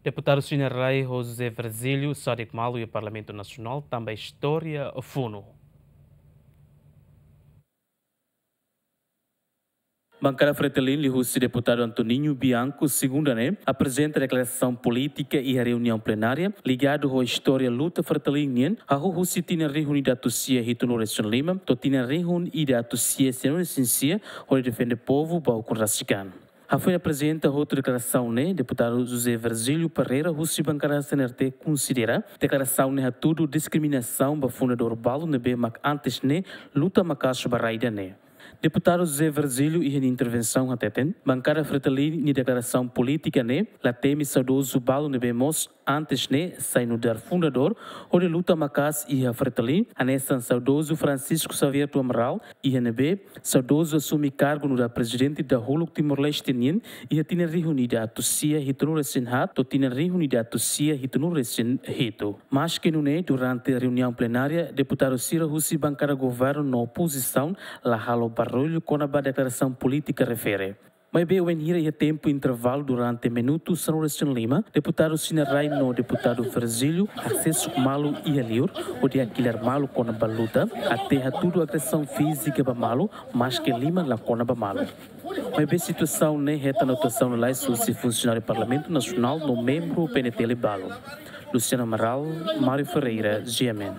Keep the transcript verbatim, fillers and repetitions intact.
Deputadu sira rai ho José Virgílio sadik malu iha Parlamentu Nasionál tanba istória funu. Bankada Fretilin liuhusi Deputadu Antoninho Bianco, segunda ne'e, aprezenta deklarasaun polítika iha reuniaun plenária ligadu ho istória luta Fretilin nian, hahú husi tinan rihun ida atus sia hitunulu resin lima to'o tinan rihun ida atus sia sianulu resin sia, hodi defende povu ba ukun rasik an. Hafoin aprezenta hotu deklarasaun ne'e, Deputadu José Virgílio Pereira husi bankada C N R T konsidera deklarasaun ne'e hatudu diskriminasaun ba fundadór balu ne'ebé mak antes ne'e luta maka'as ba rai ida-ne'e. Deputadu José Virgílio iha nia intervensaun hateten, bankada Fretilin nia deklarasaun polítika ne'e la temi saudozu balu ne'ebé mós antes ne'e sai nu'udar fundadór hodi luta maka'as iha Fretilin, hanesan saudozu Francisco Xavier do Amaral, iha ne'ebé saudozu asume kargu nu'udar prezidente dahuluk Timor-Leste nian iha tinan rihun ida atus sia hitunulu resin haat to'o tinan rihun ida atus sia hitunulu resin hitu. Maske nune'e, durante reuniaun plenária, deputadu sira husi bankada governu no opozisaun la halo barullu kona-ba deklarasaun polítika refere. Maibé wainhira iha tempu intervalu durante minutu sanulu resin lima, deputadu sira rai no Deputadu Virgílio asesu malu iha liur, hodi hakilar malu kona-ba luta, até hatudu agresaun fízika ba malu, maske liman la kona-ba malu. Maibé situasaun ne'e hetan anotasaun lalais husi funsionáriu Parlamentu Nasionál no membru P N T L balu. Luciano Amaral, Mário Ferreira, G M N.